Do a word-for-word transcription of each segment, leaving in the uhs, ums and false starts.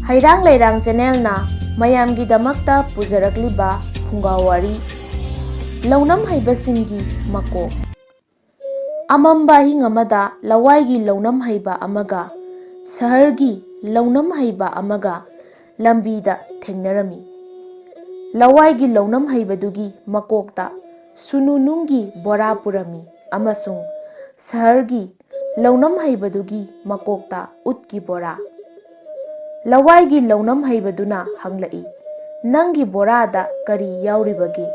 ꯍꯩꯔꯥꯡ ꯂꯩꯔꯥꯡ ꯆꯦꯅꯦꯜꯅ ꯃꯌꯥꯝꯒꯤꯗꯃꯛꯇ ꯄꯨꯖꯔꯛꯂꯤꯕ ꯐꯨꯡꯒꯥ ꯋꯥꯔꯤ, ꯂꯧꯅꯝ ꯍꯩꯕꯁꯤꯡꯒꯤ ꯃꯀꯣꯛ꯫ ꯑꯃꯝꯕ ꯑꯍꯤꯡ ꯑꯃꯗ ꯂꯋꯥꯏꯒꯤ ꯂꯧꯅꯝ ꯍꯩꯕ ꯑꯃꯒ ꯁꯍꯔꯒꯤ ꯂꯧꯅꯝ ꯍꯩꯕ ꯑꯃꯒ ꯂꯝꯕꯤꯗ ꯊꯦꯡꯅꯔꯝꯃꯤ꯫ ꯂꯋꯥꯏꯒꯤ ꯂꯧꯅꯝ ꯍꯩꯕꯗꯨꯒꯤ ꯃꯀꯣꯛꯇ ꯁꯨꯅꯨ ꯅꯨꯡꯒꯤ ꯕꯣꯔꯥ ꯄꯨꯔꯝꯃꯤ ꯑꯃꯁꯨꯡ ꯁꯍꯔꯒꯤ ꯂꯧꯅꯝ ꯍꯩꯕꯗꯨꯒꯤ ꯃꯀꯣꯛꯇ ꯎꯠꯀꯤ ꯕꯣꯔꯥ꯫ ꯂꯋꯥꯏꯒꯤ ꯂꯧꯅꯝ ꯍꯩꯕꯗꯨꯅ ꯍꯪꯂꯛꯏ, "ꯅꯪꯒꯤ ꯕꯣꯔꯥꯗ ꯀꯔꯤ ꯌꯥꯎꯔꯤꯕꯒꯦ?"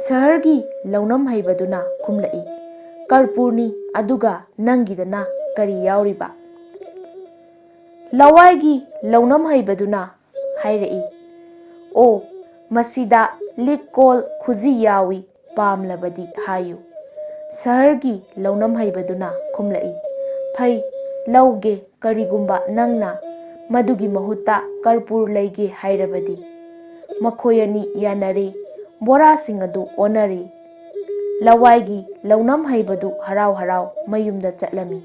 ꯁꯍꯔꯒꯤ ꯂꯧꯅꯝ ꯍꯩꯕꯗꯨꯅ ꯈꯨꯝꯂꯛꯏ, "ꯀꯔꯄꯨꯔꯅꯤ, ꯑꯗꯨꯒ ꯅꯪꯒꯤꯗꯅ ꯀꯔꯤ ꯌꯥꯎꯔꯤꯕ?" ꯂꯋꯥꯏꯒꯤ ꯂꯧꯅꯝ ꯍꯩꯕꯗꯨꯅ ꯍꯥꯏꯔꯛꯏ, "ꯑꯣ, ꯃꯁꯤꯗ ꯂꯤꯛ ꯀꯣꯜ ꯈꯨꯖꯤ ꯌꯥꯎꯏ, ꯄꯥꯝꯂꯕꯗꯤ ꯍꯥꯏꯌꯨ꯫" ꯁꯍꯔꯒꯤ ꯂꯧꯅꯝ ꯍꯩꯕꯗꯨꯅ ꯈꯨꯝꯂꯛꯏ, "ꯐꯩ, ꯂꯧꯒꯦ, ꯀꯔꯤꯒꯨꯝꯕ ꯅꯪꯅ ꯃꯗꯨꯒꯤ ꯃꯍꯨꯠꯇ ꯀꯔꯄꯨꯔ ꯂꯩꯒꯦ ꯍꯥꯏꯔꯕꯗꯤ꯫" ꯃꯈꯣꯏ ꯑꯅꯤ ꯌꯥꯅꯔꯦ, ꯕꯣꯔꯥꯁꯤꯡ ꯑꯗꯨ ꯑꯣꯟꯅꯔꯦ꯫ ꯂꯋꯥꯏꯒꯤ ꯂꯧꯅꯝ ꯍꯩꯕꯗꯨ ꯍꯔꯥꯎ ꯍꯔꯥꯎ ꯃꯌꯨꯝꯗ ꯆꯠꯂꯝꯃꯤ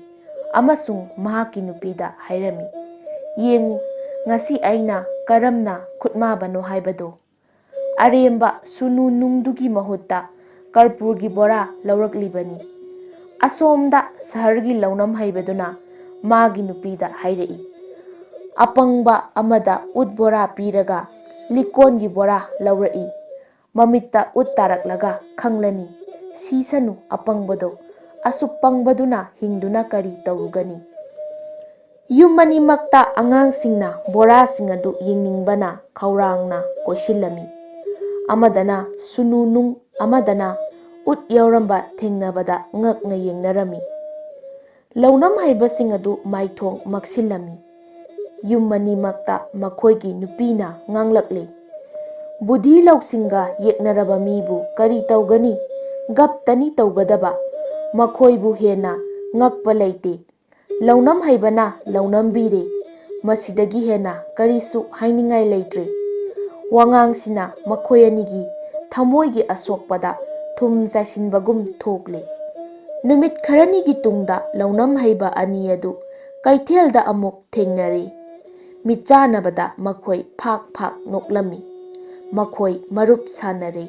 ꯑꯃꯁꯨꯡ ꯃꯍꯥꯛꯀꯤ ꯅꯨꯄꯤꯗ ꯍꯥꯏꯔꯝꯃꯤ, "ꯌꯦꯡꯉꯨ, ꯉꯁꯤ ꯑꯩꯅ ꯀꯔꯝꯅ ꯈꯨꯠꯃꯥꯕꯅꯣ ꯍꯥꯏꯕꯗꯨ꯫ ꯑꯔꯦꯝꯕ ꯁꯨꯅꯨ ꯅꯨꯡꯗꯨꯒꯤ ꯃꯍꯨꯠꯇ ꯀꯔꯄꯨꯔꯒꯤ ꯕꯣꯔꯥ ꯂꯧꯔꯛꯂꯤꯕꯅꯤ꯫" ꯑꯁꯣꯝꯗ ꯁꯍꯔꯒꯤ ꯂꯧꯅꯝ ꯍꯩꯕꯗꯨꯅ ꯃꯥꯒꯤ ꯅꯨꯄꯤꯗ ꯍꯥꯏꯔꯛꯏ, "ꯑꯄꯪꯕ ꯑꯃꯗ ꯎꯠ ꯕꯣꯔꯥ ꯄꯤꯔꯒ ꯂꯤꯛꯀꯣꯟꯒꯤ ꯕꯣꯔꯥ ꯂꯧꯔꯛꯏ꯫ ꯃꯃꯤꯠꯇ ꯎꯠ ꯇꯥꯔꯛꯂꯒ ꯈꯪꯂꯅꯤ꯫ ꯁꯤꯁꯅꯨ ꯑꯄꯪꯕꯗꯣ, ꯑꯁꯨꯛ ꯄꯪꯕꯗꯨꯅ ꯍꯤꯡꯗꯨꯅ ꯀꯔꯤ ꯇꯧꯔꯨꯒꯅꯤ?" ꯌꯨꯝ ꯑꯅꯤꯃꯛꯇ ꯑꯉꯥꯡꯁꯤꯡꯅ ꯕꯣꯔꯥꯁꯤꯡ ꯑꯗꯨ ꯌꯦꯡꯅꯤꯡꯕꯅ ꯈꯧꯔꯥꯡꯅ ꯀꯣꯏꯁꯤꯜꯂꯝꯃꯤ꯫ ꯑꯃꯗꯅ ꯁꯨꯅꯨ ꯅꯨꯡ, ꯑꯃꯗꯅ ꯎꯠ ꯌꯥꯎꯔꯝꯕ ꯊꯦꯡꯅꯕꯗ ꯉꯛꯅ ꯌꯦꯡꯅꯔꯝꯃꯤ꯫ ꯂꯧꯅꯝ ꯍꯩꯕꯁꯤꯡ ꯑꯗꯨ ꯃꯥꯏꯊꯣꯡ ꯃꯛꯁꯤꯜꯂꯝꯃꯤ꯫ ꯌꯨꯝ ꯑꯅꯤꯃꯛꯇ ꯃꯈꯣꯏꯒꯤ ꯅꯨꯄꯤꯅ ꯉꯥꯡꯂꯛꯂꯤ, "ꯕꯨꯙꯤ ꯂꯧꯁꯤꯡꯒ ꯌꯦꯛꯅꯔꯕ ꯃꯤꯕꯨ ꯀꯔꯤ ꯇꯧꯒꯅꯤ? ꯒꯞꯇꯅꯤ ꯇꯧꯒꯗꯕ꯫ ꯃꯈꯣꯏꯕꯨ ꯍꯦꯟꯅ ꯉꯛꯄ ꯂꯩꯇꯦ꯫ ꯂꯧꯅꯝ ꯍꯩꯕꯅ ꯂꯧꯅꯝꯕꯤꯔꯦ꯫ ꯃꯁꯤꯗꯒꯤ ꯍꯦꯟꯅ ꯀꯔꯤꯁꯨ ꯍꯥꯏꯅꯤꯡꯉꯥꯏ ꯂꯩꯇ꯭ꯔꯦ꯫" ꯋꯥꯉꯥꯡꯁꯤꯅ ꯃꯈꯣꯏ ꯑꯅꯤꯒꯤ ꯊꯃꯣꯏꯒꯤ ꯑꯁꯣꯛꯄꯗ ꯊꯨꯝ ꯆꯥꯏꯁꯤꯟꯕꯒꯨꯝ ꯊꯣꯛꯂꯦ꯫ ꯅꯨꯃꯤꯠ ꯈꯔꯅꯤꯒꯤ ꯇꯨꯡꯗ ꯂꯧꯅꯝ ꯍꯩꯕ ꯑꯅꯤ ꯑꯗꯨ ꯀꯩꯊꯦꯜꯗ ꯑꯃꯨꯛ ꯊꯦꯡꯅꯔꯦ꯫ ꯃꯤꯠꯆꯥꯟꯅꯕꯗ ꯃꯈꯣꯏ ꯐꯥꯛ ꯐꯥꯛ ꯅꯣꯛꯂꯝꯃꯤ꯫ ꯃꯈꯣꯏ ꯃꯔꯨꯞ ꯁꯥꯟꯅꯔꯦ꯫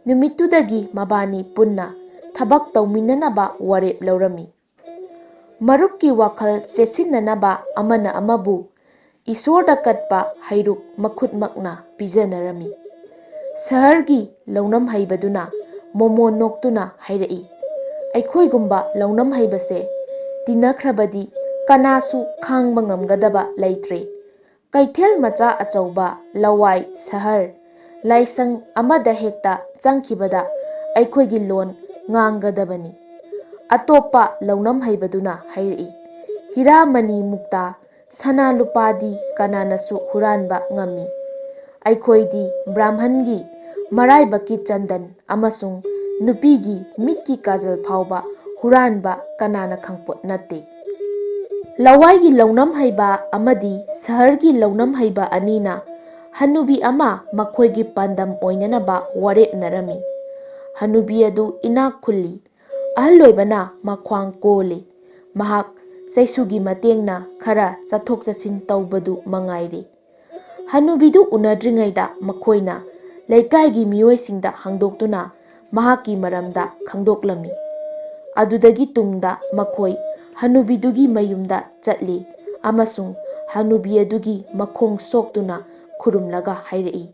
ꯅꯨꯃꯤꯠꯇꯨꯗꯒꯤ ꯃꯕꯥꯅꯤ ꯄꯨꯟꯅ ꯊꯕꯛ ꯇꯧꯃꯤꯟꯅꯅꯕ ꯋꯥꯔꯦꯞ ꯂꯧꯔꯝꯃꯤ꯫ ꯃꯔꯨꯞꯀꯤ ꯋꯥꯈꯜ ꯆꯦꯠꯁꯤꯟꯅꯅꯕ ꯑꯃꯅ ꯑꯃꯕꯨ ꯏꯁꯣꯔꯗ ꯀꯠꯄ ꯍꯩꯔꯨꯛ ꯃꯈꯨꯠꯃꯛꯅ ꯄꯤꯖꯅꯔꯝꯃꯤ꯫ ꯁꯍꯔꯒꯤ ꯂꯧꯅꯝ ꯍꯩꯕꯗꯨꯅ ꯃꯣꯃꯣꯟ ꯅꯣꯛꯇꯨꯅ ꯍꯥꯏꯔꯛꯏ, "ꯑꯩꯈꯣꯏꯒꯨꯝꯕ ꯂꯧꯅꯝ ꯍꯩꯕꯁꯦ ꯇꯤꯟꯅꯈ꯭ꯔꯕꯗꯤ ꯀꯅꯥꯁꯨ ꯈꯥꯡꯕ ꯉꯝꯒꯗꯕ ꯂꯩꯇ꯭ꯔꯦ꯫ ꯀꯩꯊꯦꯜ ꯃꯆꯥ ꯑꯆꯧꯕ, ꯂꯋꯥꯏ, ꯁꯍꯔ, ꯂꯥꯏꯁꯪ ꯑꯃꯗ ꯍꯦꯛꯇ ꯆꯪꯈꯤꯕꯗ ꯑꯩꯈꯣꯏꯒꯤ ꯂꯣꯟ ꯉꯥꯡꯒꯗꯕꯅꯤ꯫ ꯑꯇꯣꯞꯄ ꯂꯧꯅꯝ ꯍꯩꯕꯗꯨꯅ ꯍꯥꯏꯔꯛꯏ, ꯍꯤꯔꯥ ꯃꯅꯤ ꯃꯨꯛꯇꯥ, ꯁꯅꯥ ꯂꯨꯄꯥꯗꯤ ꯀꯅꯥꯅꯁꯨ ꯍꯨꯔꯥꯟꯕ ꯉꯝꯃꯤ꯫ ꯑꯩꯈꯣꯏꯗꯤ ꯕ꯭ꯔꯥꯍꯃꯟꯒꯤ ꯃꯔꯥꯏꯕꯛꯀꯤ ꯆꯟꯗꯟ ꯑꯃꯁꯨꯡ ꯅꯨꯄꯤꯒꯤ ꯃꯤꯠꯀꯤ ꯀꯥꯖꯜ ꯐꯥꯎꯕ ꯍꯨꯔꯥꯟꯕ ꯀꯅꯥꯅ ꯈꯪꯄꯣꯠ ꯅꯠꯇꯦ"꯫ ꯂꯋꯥꯏꯒꯤ ꯂꯧꯅꯝ ꯍꯩꯕ ꯑꯃꯗꯤ ꯁꯍꯔꯒꯤ ꯂꯧꯅꯝ ꯍꯩꯕ ꯑꯅꯤꯅ ꯍꯅꯨꯕꯤ ꯑꯃ ꯃꯈꯣꯏꯒꯤ ꯄꯥꯟꯗꯝ ꯑꯣꯏꯅꯅꯕ ꯋꯥꯔꯦꯞꯅꯔꯝꯃꯤ꯫ ꯍꯅꯨꯕꯤ ꯑꯗꯨ ꯏꯅꯥꯛ ꯈꯨꯜꯂꯤ꯫ ꯑꯍꯜ ꯑꯣꯏꯕꯅ ꯃꯈ꯭ꯋꯥꯡ ꯀꯣꯜꯂꯤ꯫ ꯃꯍꯥꯛ ꯆꯩꯁꯨꯒꯤ ꯃꯇꯦꯡꯅ ꯈꯔ ꯆꯠꯊꯣꯛ ꯆꯠꯁꯤꯟ ꯇꯧꯕꯗꯨ ꯃꯉꯥꯏꯔꯤ꯫ ꯍꯅꯨꯕꯤꯗꯨ ꯎꯅꯗ꯭ꯔꯤꯉꯩꯗ ꯃꯈꯣꯏꯅ ꯂꯩꯀꯥꯏꯒꯤ ꯃꯤꯑꯣꯏꯁꯤꯡꯗ ꯍꯪꯗꯣꯛꯇꯨꯅ ꯃꯍꯥꯛꯀꯤ ꯃꯔꯝꯗ ꯈꯪꯗꯣꯛꯂꯝꯃꯤ꯫ ꯑꯗꯨꯗꯒꯤ ꯇꯨꯡꯗ ꯃꯈꯣꯏ ꯍꯅꯨꯕꯤꯗꯨꯒꯤ ꯃꯌꯨꯝꯗ ꯆꯠꯂꯤ ꯑꯃꯁꯨꯡ ꯍꯅꯨꯕꯤ ꯑꯗꯨꯒꯤ ꯃꯈꯣꯡ ꯁꯣꯛꯇꯨꯅ ꯈꯨꯔꯨꯝꯂꯒ ꯍꯥꯏꯔꯛꯏ,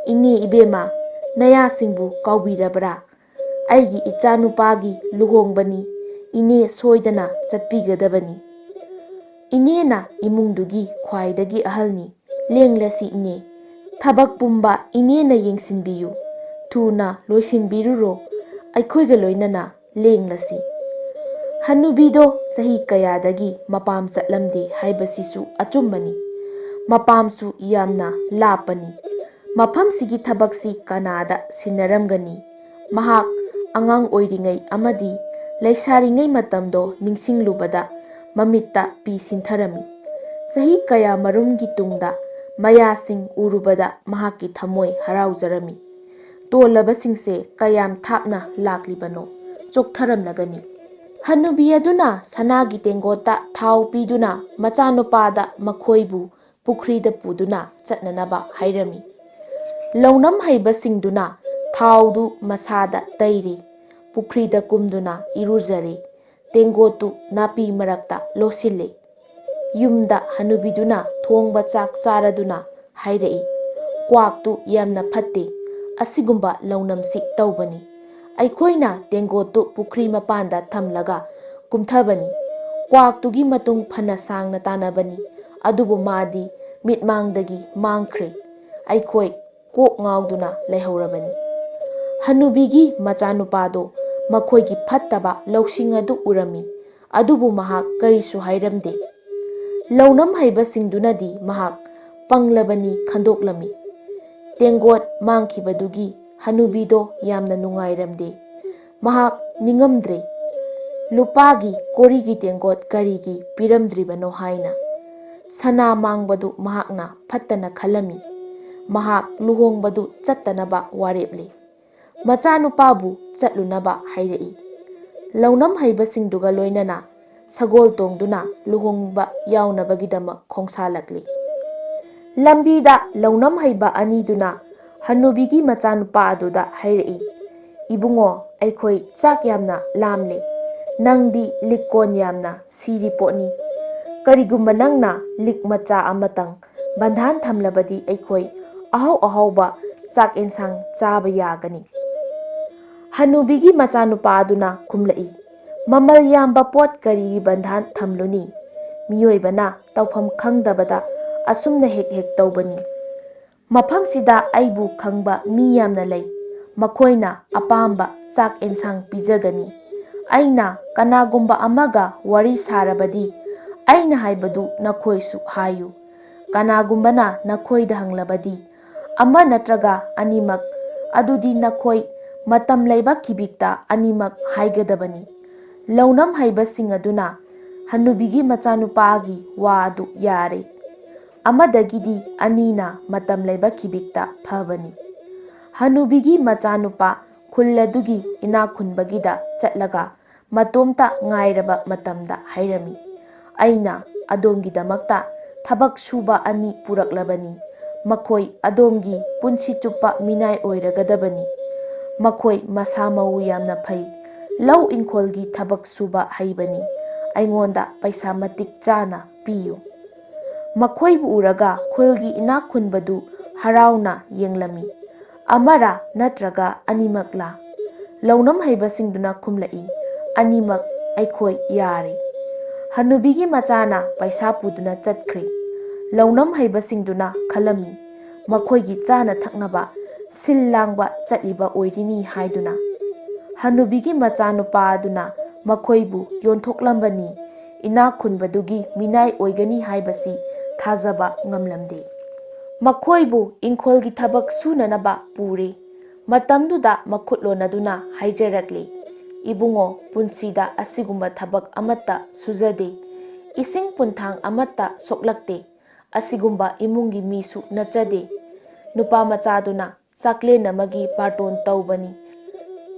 "ꯏꯅꯦ ꯏꯕꯦꯝꯃ, ꯅꯌꯥꯁꯤꯡꯕꯨ ꯀꯥꯎꯕꯤꯔꯕ꯭ꯔꯥ? ꯑꯩꯒꯤ ꯏꯆꯥꯅꯨꯄꯥꯒꯤ ꯂꯨꯍꯣꯡꯕꯅꯤ꯫ ꯏꯅꯦ ꯁꯣꯏꯗꯅ ꯆꯠꯄꯤꯒꯗꯕꯅꯤ꯫ ꯏꯅꯦꯅ ꯏꯃꯨꯡꯗꯨꯒꯤ ꯈ꯭ꯋꯥꯏꯗꯒꯤ ꯑꯍꯜꯅꯤ꯫ ꯂꯦꯡꯂꯁꯤ ꯏꯅꯦ꯫ ꯊꯕꯛ ꯄꯨꯝꯕ ꯏꯅꯦꯅ ꯌꯦꯡꯁꯤꯟꯕꯤꯌꯨ꯫ ꯊꯨꯅ ꯂꯣꯏꯁꯤꯟꯕꯤꯔꯨꯔꯣ꯫ ꯑꯩꯈꯣꯏꯒ ꯂꯣꯏꯅꯅ ꯂꯦꯡꯂꯁꯤ"꯫ ꯍꯅꯨꯕꯤꯗꯣ ꯆꯍꯤ ꯀꯌꯥꯗꯒꯤ ꯃꯄꯥꯝ ꯆꯠꯂꯝꯗꯦ ꯍꯥꯏꯕꯁꯤꯁꯨ ꯑꯆꯨꯝꯕꯅꯤ꯫ ꯃꯄꯥꯝꯁꯨ ꯌꯥꯝꯅ ꯂꯥꯞꯄꯅꯤ꯫ ꯃꯐꯝꯁꯤꯒꯤ ꯊꯕꯛꯁꯤ ꯀꯅꯥꯗ ꯁꯤꯟꯅꯔꯝꯒꯅꯤ? ꯃꯍꯥꯛ ꯑꯉꯥꯡ ꯑꯣꯏꯔꯤꯉꯩ ꯑꯃꯗꯤ ꯂꯩꯁꯥꯔꯤꯉꯩ ꯃꯇꯝꯗꯣ ꯅꯤꯡꯁꯤꯡꯂꯨꯕꯗ ꯃꯃꯤꯠꯇ ꯄꯤ ꯁꯤꯟꯊꯔꯝꯃꯤ꯫ ꯆꯍꯤ ꯀꯌꯥ ꯃꯔꯨꯝꯒꯤ ꯇꯨꯡꯗ ꯃꯌꯥꯁꯤꯡ ꯎꯔꯨꯕꯗ ꯃꯍꯥꯛꯀꯤ ꯊꯃꯣꯏ ꯍꯔꯥꯎꯖꯔꯝꯃꯤ꯫ ꯇꯣꯜꯂꯕꯁꯤꯡꯁꯦ ꯀꯌꯥꯝ ꯊꯥꯞꯅ ꯂꯥꯛꯂꯤꯕꯅꯣ? ꯆꯣꯛꯊꯔꯝꯂꯒꯅꯤ꯫ ꯍꯅꯨꯕꯤ ꯑꯗꯨꯅ ꯁꯅꯥꯒꯤ ꯇꯦꯡꯒꯣꯠꯇ ꯊꯥꯎ ꯄꯤꯗꯨꯅ ꯃꯆꯥꯅꯨꯄꯥꯗ ꯃꯈꯣꯏꯕꯨ ꯄꯨꯈ꯭ꯔꯤꯗ ꯄꯨꯗꯨꯅ ꯆꯠꯅꯅꯕ ꯍꯥꯏꯔꯝꯃꯤ꯫ ꯂꯧꯅꯝ ꯍꯩꯕꯁꯤꯡꯗꯨꯅ ꯊꯥꯎꯗꯨ ꯃꯁꯥꯗ ꯇꯩꯔꯤ, ꯄꯨꯈ꯭ꯔꯤꯗ ꯀꯨꯝꯗꯨꯅ ꯏꯔꯨꯖꯔꯤ, ꯇꯦꯡꯒꯣꯠꯇꯨ ꯅꯥꯄꯤ ꯃꯔꯛꯇ ꯂꯣꯠꯁꯤꯜꯂꯤ꯫ ꯌꯨꯝꯗ ꯍꯅꯨꯕꯤꯗꯨꯅ ꯊꯣꯡꯕ ꯆꯥꯛ ꯆꯥꯔꯗꯨꯅ ꯍꯥꯏꯔꯛꯏ, "ꯀ꯭ꯋꯥꯛꯇꯨ ꯌꯥꯝꯅ ꯐꯠꯇꯦ, ꯑꯁꯤꯒꯨꯝꯕ ꯂꯧꯅꯝꯁꯤ ꯇꯧꯕꯅꯤ꯫ ꯑꯩꯈꯣꯏꯅ ꯇꯦꯡꯒꯣꯠꯇꯨ ꯄꯨꯈ꯭ꯔꯤ ꯃꯄꯥꯟꯗ ꯊꯝꯂꯒ ꯀꯨꯝꯊꯕꯅꯤ꯫ ꯀ꯭ꯋꯥꯛꯇꯨꯒꯤ ꯃꯇꯨꯡ ꯐꯅ ꯁꯥꯡꯅ ꯇꯥꯟꯅꯕꯅꯤ, ꯑꯗꯨꯕꯨ ꯃꯥꯗꯤ ꯃꯤꯠꯃꯥꯡꯗꯒꯤ ꯃꯥꯡꯈ꯭ꯔꯦ꯫ ꯑꯩꯈꯣꯏ ꯀꯣꯛ ꯉꯥꯎꯗꯨꯅ ꯂꯩꯍꯧꯔꯕꯅꯤ꯫" ꯍꯅꯨꯕꯤꯒꯤ ꯃꯆꯥꯅꯨꯄꯥꯗꯣ ꯃꯈꯣꯏꯒꯤ ꯐꯠꯇꯕ ꯂꯧꯁꯤꯡ ꯑꯗꯨ ꯎꯔꯝꯃꯤ, ꯑꯗꯨꯕꯨ ꯃꯍꯥꯛ ꯀꯔꯤꯁꯨ ꯍꯥꯏꯔꯝꯗꯦ꯫ ꯂꯧꯅꯝ ꯍꯩꯕꯁꯤꯡꯗꯨꯅꯗꯤ ꯃꯍꯥꯛ ꯄꯪꯂꯕꯅꯤ ꯈꯟꯗꯣꯛꯂꯝꯃꯤ꯫ ꯇꯦꯡꯒꯣꯠ ꯃꯥꯡꯈꯤꯕꯗꯨꯒꯤ ꯍꯅꯨꯕꯤꯗꯣ ꯌꯥꯝꯅ ꯅꯨꯡꯉꯥꯏꯔꯝꯗꯦ꯫ ꯃꯍꯥꯛ ꯅꯤꯡꯉꯝꯗ꯭ꯔꯦ, ꯂꯨꯄꯥꯒꯤ ꯀꯣꯔꯤꯒꯤ ꯇꯦꯡꯒꯣꯠ ꯀꯔꯤꯒꯤ ꯄꯤꯔꯝꯗ꯭ꯔꯤꯕꯅꯣ ꯍꯥꯏꯅ꯫ ꯁꯅꯥ ꯃꯥꯡꯕꯗꯨ ꯃꯍꯥꯛꯅ ꯐꯠꯇꯅ ꯈꯜꯂꯝꯃꯤ꯫ ꯃꯍꯥꯛ ꯂꯨꯍꯣꯡꯕꯗꯨ ꯆꯠꯇꯅꯕ ꯋꯥꯔꯦꯞꯂꯤ꯫ ꯃꯆꯥꯅꯨꯄꯥꯕꯨ ꯆꯠꯂꯨꯅꯕ ꯍꯥꯏꯔꯛꯏ꯫ ꯂꯧꯅꯝ ꯍꯩꯕꯁꯤꯡꯗꯨꯒ ꯂꯣꯏꯅꯅ ꯁꯒꯣꯜ ꯇꯣꯡꯗꯨꯅ ꯂꯨꯍꯣꯡꯕ ꯌꯥꯎꯅꯕꯒꯤꯗꯃꯛ ꯈꯣꯡꯁꯥꯜꯂꯛꯂꯤ꯫ ꯂꯝꯕꯤꯗ ꯂꯧꯅꯝ ꯍꯩꯕ ꯑꯅꯤꯗꯨꯅ ꯍꯅꯨꯕꯤꯒꯤ ꯃꯆꯥꯅꯨꯄꯥ ꯑꯗꯨꯗ ꯍꯥꯏꯔꯛꯏ, "ꯏꯕꯨꯡꯉꯣ, ꯑꯩꯈꯣꯏ ꯆꯥꯛ ꯌꯥꯝꯅ ꯂꯥꯝꯂꯦ꯫ ꯅꯪꯗꯤ ꯂꯤꯛꯀꯣꯟ ꯌꯥꯝꯅ ꯁꯤꯔꯤ ꯄꯣꯠꯅꯤ꯫ ꯀꯔꯤꯒꯨꯝꯕ ꯅꯪꯅ ꯂꯤꯛ ꯃꯆꯥ ꯑꯃꯇꯪ ꯕꯟꯙꯥꯟ ꯊꯝꯂꯕꯗꯤ ꯑꯩꯈꯣꯏ ꯑꯍꯥꯎ ꯑꯍꯥꯎꯕ ꯆꯥꯛ ꯑꯦꯟꯁꯥꯡ ꯆꯥꯕ ꯌꯥꯒꯅꯤ꯫" ꯍꯅꯨꯕꯤꯒꯤ ꯃꯆꯥꯅꯨꯄꯥ ꯑꯗꯨꯅ ꯈꯨꯝꯂꯛꯏ, "ꯃꯃꯜ ꯌꯥꯝꯕ ꯄꯣꯠ ꯀꯔꯤ ꯕꯟꯙꯥꯟ ꯊꯝꯂꯨꯅꯤ? ꯃꯤꯑꯣꯏꯕꯅ ꯇꯧꯐꯝ ꯈꯪꯗꯕꯗ ꯑꯁꯨꯝꯅ ꯍꯦꯛ ꯍꯦꯛ ꯇꯧꯕꯅꯤ꯫ ꯃꯐꯝꯁꯤꯗ ꯑꯩꯕꯨ ꯈꯪꯕ ꯃꯤ ꯌꯥꯝꯅ ꯂꯩ꯫ ꯃꯈꯣꯏꯅ ꯑꯄꯥꯝꯕ ꯆꯥꯛ ꯑꯦꯟꯁꯥꯡ ꯄꯤꯖꯒꯅꯤ꯫ ꯑꯩꯅ ꯀꯅꯥꯒꯨꯝꯕ ꯑꯃꯒ ꯋꯥꯔꯤ ꯁꯥꯔꯕꯗꯤ ꯑꯩꯅ ꯍꯥꯏꯕꯗꯨ ꯅꯈꯣꯏꯁꯨ ꯍꯥꯏꯌꯨ꯫ ꯀꯅꯥꯒꯨꯝꯕꯅ ꯅꯈꯣꯏꯗ ꯍꯪꯂꯕꯗꯤ ꯑꯃ ꯅꯠꯇ꯭ꯔꯒ ꯑꯅꯤꯃꯛ, ꯑꯗꯨꯗꯤ ꯅꯈꯣꯏ ꯃꯇꯝ ꯂꯩꯕ ꯈꯤꯕꯤꯛꯇ ꯑꯅꯤꯃꯛ ꯍꯥꯏꯒꯗꯕꯅꯤ꯫" ꯂꯧꯅꯝ ꯍꯩꯕꯁꯤꯡ ꯑꯗꯨꯅ ꯍꯅꯨꯕꯤꯒꯤ ꯃꯆꯥꯅꯨꯄꯥꯒꯤ ꯋꯥ ꯑꯗꯨ ꯌꯥꯔꯦ꯫ ꯑꯃꯗꯒꯤꯗꯤ ꯑꯅꯤꯅ ꯃꯇꯝ ꯂꯩꯕ ꯈꯤꯕꯤꯛꯇ ꯐꯕꯅꯤ꯫ ꯍꯅꯨꯕꯤꯒꯤ ꯃꯆꯥꯅꯨꯄꯥ ꯈꯨꯜ ꯑꯗꯨꯒꯤ ꯏꯅꯥꯛ ꯈꯨꯟꯕꯒꯤꯗ ꯆꯠꯂꯒ ꯃꯇꯣꯝꯇ ꯉꯥꯏꯔꯕ ꯃꯇꯝꯗ ꯍꯥꯏꯔꯝꯃꯤ, "ꯑꯩꯅ ꯑꯗꯣꯝꯒꯤꯗꯃꯛꯇ ꯊꯕꯛ ꯁꯨꯕ ꯑꯅꯤ ꯄꯨꯔꯛꯂꯕꯅꯤ꯫ ꯃꯈꯣꯏ ꯑꯗꯣꯝꯒꯤ ꯄꯨꯟꯁꯤ ꯆꯨꯞꯄ ꯃꯤꯅꯥꯏ ꯑꯣꯏꯔꯒꯗꯕꯅꯤ꯫ ꯃꯈꯣꯏ ꯃꯁꯥ ꯃꯎ ꯌꯥꯝꯅ ꯐꯩ꯫ ꯂꯧ ꯏꯪꯈꯣꯜꯒꯤ ꯊꯕꯛ ꯁꯨꯕ ꯍꯩꯕꯅꯤ꯫ ꯑꯩꯉꯣꯟꯗ ꯄꯩꯁꯥ ꯃꯇꯤꯛ ꯆꯥꯅ ꯄꯤꯌꯨ꯫ ꯃꯈꯣꯏꯕꯨ ꯎꯔꯒ ꯈꯨꯜꯒꯤ ꯏꯅꯥꯛ ꯈꯨꯟꯕꯗꯨ ꯍꯔꯥꯎꯅ ꯌꯦꯡꯂꯝꯃꯤ꯫ ꯑꯃꯔꯥ ꯅꯠꯇ꯭ꯔꯒ ꯑꯅꯤꯃꯛꯂꯥ? ꯂꯧꯅꯝ ꯍꯩꯕꯁꯤꯡꯗꯨꯅ ꯈꯨꯝꯂꯛꯏ, "ꯑꯅꯤꯃꯛ ꯑꯩꯈꯣꯏ ꯌꯥꯔꯦ꯫" ꯍꯅꯨꯕꯤꯒꯤ ꯃꯆꯥꯅ ꯄꯩꯁꯥ ꯄꯨꯗꯨꯅ ꯆꯠꯈ꯭ꯔꯦ꯫ ꯂꯧꯅꯝ ꯍꯩꯕꯁꯤꯡꯗꯨꯅ ꯈꯜꯂꯝꯃꯤ, ꯃꯈꯣꯏꯒꯤ ꯆꯥꯅ ꯊꯛꯅꯕ ꯁꯤꯜ ꯂꯥꯡꯕ ꯆꯠꯂꯤꯕ ꯑꯣꯏꯔꯤꯅꯤ ꯍꯥꯏꯗꯨꯅ꯫ ꯍꯅꯨꯕꯤꯒꯤ ꯃꯆꯥꯅꯨꯄꯥ ꯑꯗꯨꯅ ꯃꯈꯣꯏꯕꯨ ꯌꯣꯟꯊꯣꯛꯂꯝꯕꯅꯤ꯫ ꯏꯅꯥꯛ ꯈꯨꯟꯕꯗꯨꯒꯤ ꯃꯤꯅꯥꯏ ꯑꯣꯏꯒꯅꯤ ꯍꯥꯏꯕꯁꯤ ꯊꯥꯖꯕ ꯉꯝꯂꯝꯗꯦ꯫ ꯃꯈꯣꯏꯕꯨ ꯏꯪꯈꯣꯜꯒꯤ ꯊꯕꯛ ꯁꯨꯅꯅꯕ ꯄꯨꯔꯦ꯫ ꯃꯇꯝꯗꯨꯗ ꯃꯈꯨꯠꯂꯣꯟ ꯑꯗꯨꯅ ꯍꯥꯏꯖꯔꯛꯂꯦ, "ꯏꯕꯨꯡꯉꯣ, ꯄꯨꯟꯁꯤꯗ ꯑꯁꯤꯒꯨꯝꯕ ꯊꯕꯛ ꯑꯃꯠꯇ ꯁꯨꯖꯗꯦ꯫ ꯏꯁꯤꯡ ꯄꯨꯟꯊꯥꯡ ꯑꯃꯠꯇ ꯁꯣꯛꯂꯛꯇꯦ꯫ ꯑꯁꯤꯒꯨꯝꯕ ꯏꯃꯨꯡꯒꯤ ꯃꯤꯁꯨ ꯅꯠꯆꯗꯦ꯫" ꯅꯨꯄꯥ ꯃꯆꯥꯗꯨꯅ ꯆꯥꯛꯂꯦꯟ ꯑꯃꯒꯤ ꯕꯥꯔꯇꯣꯟ ꯇꯧꯕꯅꯤ꯫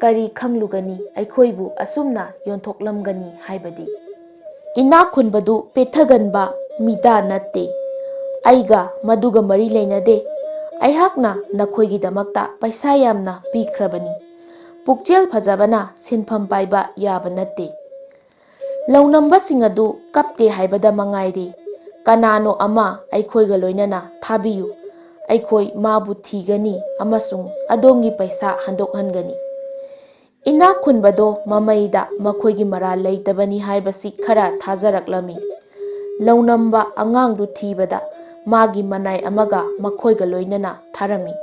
ꯀꯔꯤ ꯈꯪꯂꯨꯒꯅꯤ ꯑꯩꯈꯣꯏꯕꯨ ꯑꯁꯨꯝꯅ ꯌꯣꯟꯊꯣꯛꯂꯝꯒꯅꯤ ꯍꯥꯏꯕꯗꯤ? ꯏꯅꯥꯛ ꯈꯨꯟꯕꯗꯨ ꯄꯦꯠꯊꯒꯟꯕ ꯃꯤꯗꯥ ꯅꯠꯇꯦ꯫ ꯑꯩꯒ ꯃꯗꯨꯒ ꯃꯔꯤ ꯂꯩꯅꯗꯦ꯫ ꯑꯩꯍꯥꯛꯅ ꯅꯈꯣꯏꯒꯤꯗꯃꯛꯇ ꯄꯩꯁꯥ ꯌꯥꯝꯅ ꯄꯤꯈ꯭ꯔꯕꯅꯤ꯫ ꯄꯨꯛꯆꯦꯜ ꯐꯖꯕꯅ ꯁꯤꯟꯐꯝ ꯄꯥꯏꯕ ꯌꯥꯕ ꯅꯠꯇꯦ꯫ ꯂꯧꯅꯝꯕꯁꯤꯡ ꯑꯗꯨ ꯀꯞꯇꯦ ꯍꯥꯏꯕꯗ ꯃꯉꯥꯏꯔꯦ꯫ "ꯀꯅꯥꯅꯣ ꯑꯃ ꯑꯩꯈꯣꯏꯒ ꯂꯣꯏꯅꯅ ꯊꯥꯕꯤꯌꯨ꯫ ꯑꯩꯈꯣꯏ ꯃꯥꯕꯨ ꯊꯤꯒꯅꯤ ꯑꯃꯁꯨꯡ ꯑꯗꯣꯝꯒꯤ ꯄꯩꯁꯥ ꯍꯟꯗꯣꯛꯍꯟꯒꯅꯤ꯫" ꯏꯅꯥꯛ ꯈꯨꯟꯕꯗꯣ ꯃꯃꯩꯗ ꯃꯈꯣꯏꯒꯤ ꯃꯔꯥꯜ ꯂꯩꯇꯕꯅꯤ ꯍꯥꯏꯕꯁꯤ ꯈꯔ ꯊꯥꯖꯔꯛꯂꯝꯃꯤ꯫ ꯂꯧꯅꯝꯕ ꯑꯉꯥꯡꯗꯨ ꯊꯤꯕꯗ ꯃꯥꯒꯤ ꯃꯅꯥꯏ ꯑꯃꯒ ꯃꯈꯣꯏꯒ ꯂꯣꯏꯅꯅ ꯊꯥꯔꯝꯃꯤ꯫